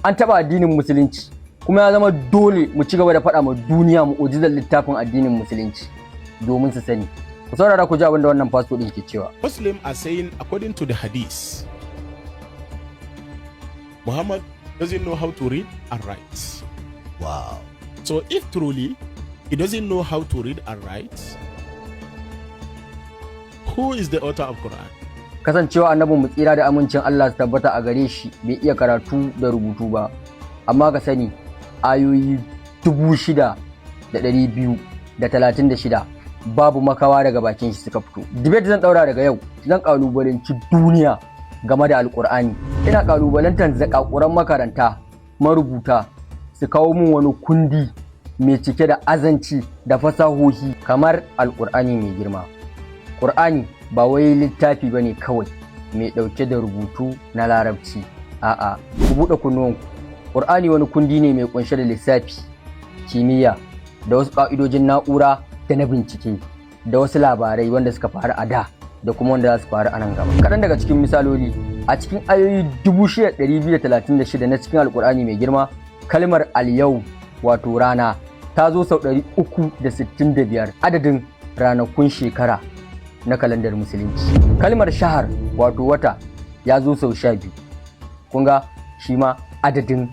An taɓa addinin Musulunci, kuma ya zama dole mu ci gaba da faɗa ma duniya mu'ujizar littafin addinin Musulunci domin su sani. Ku saurara ku ji abin da wannan fasto ɗin ke cewa. Muslim are saying, according to the Hadith, Muhammad doesn't know how to read and write. Wow. So if truly he doesn't know how to read and write, who is the author of Quran? Kasancewa Annabin mu, tsira da amincin Allah su tabbata a gare shi, bai iya karatu da rubutu ba, amma ka sani ayoyi 6,236 babu makawa daga bakin shi suka fito. Debate zan daura daga yau, zan kalubalanci duniya game da Alkur'ani. Ina kalubalantar zakakuran makaranta marubuta su kawo mun wani kundi mai cike da azanci da fasahohi kamar Alkur'ani mai girma. Ƙur'ani ba wai littafi bane kawai mai ɗauke da rubutu na Larabci. A'a, ku buɗe kunnuwanku. Ƙur'ani wani kundi ne mai ƙunshe da lissafi, kimiyya, da wasu ƙa'idojin na'ura da na bincike, da wasu labarai wanda suka faru a da da kuma wanda za su faru a nan gaba. Kaɗan daga cikin misaloli: a cikin ayoyi 6,236 na cikin Alƙur'ani mai girma, kalmar al-yau, wato rana, ta zo sau 365, adadin ranakun shekara na kalandar Musulunci. Kalmar shahar, wato wata, ya zo sau 12. Kun ga shi ma adadin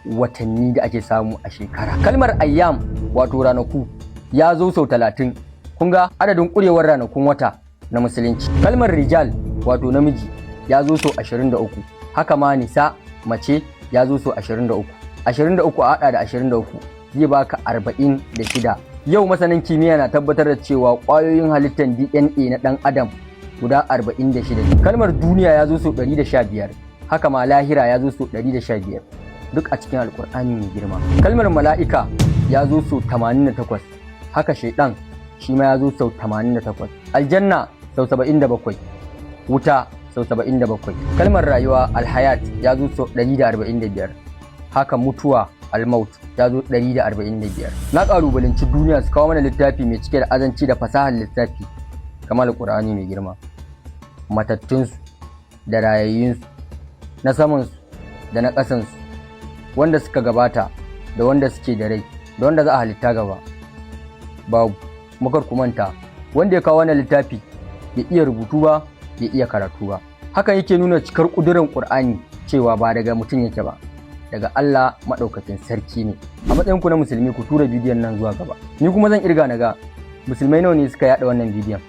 watanni da ake samu a shekara. Kalmar ayyam, wato ranaku, ya zo sau 30. Kun ga adadin kurewar ranakun wata na Musulunci. Kalmar rijal, wato namiji, ya zo sau 23. Haka ma nisa, mace, ya zo sau 23. 23 a hada da 23 zai baka 46. Yau masanin kimiyya na tabbatar da cewa ƙwayoyin halittar DNA na ɗan adam guda 46. Kalmar duniya ya zo sau 115, haka ma lahira ya zo sau 115, duk a cikin Alkur'ani mai girma. Kalmar mala'ika ya zo sau 88, haka shaidan shi ma ya zo sau 88. Aljanna sau 77, wuta sau 77. Kalmar rayuwa, alhayat, ya zo sau 145, haka mutuwa, almaut, ya zo 145. Na kalubalanci duniya su kawo mana littafi mai cike da azanci da fasahar lissafi kamar Alkur'ani mai girma. Matattunsu da rayayyunsu, na samansu da na ƙasansu, wanda suka gabata da wanda suke da rai da wanda za a halitta gaba, babu. Makar ku manta, wanda ya kawo wannan littafi bai iya rubutu ba, bai iya karatu ba. Hakan yake nuna cikar ƙudurin Ƙur'ani, cewa ba daga mutum yake ba, daga Allah maɗaukakin sarki ne. A matsayin ku na musulmi, ku tura bidiyon nan zuwa gaba. Ni kuma zan irga na ga musulmai nawa ne suka yada wannan bidiyon.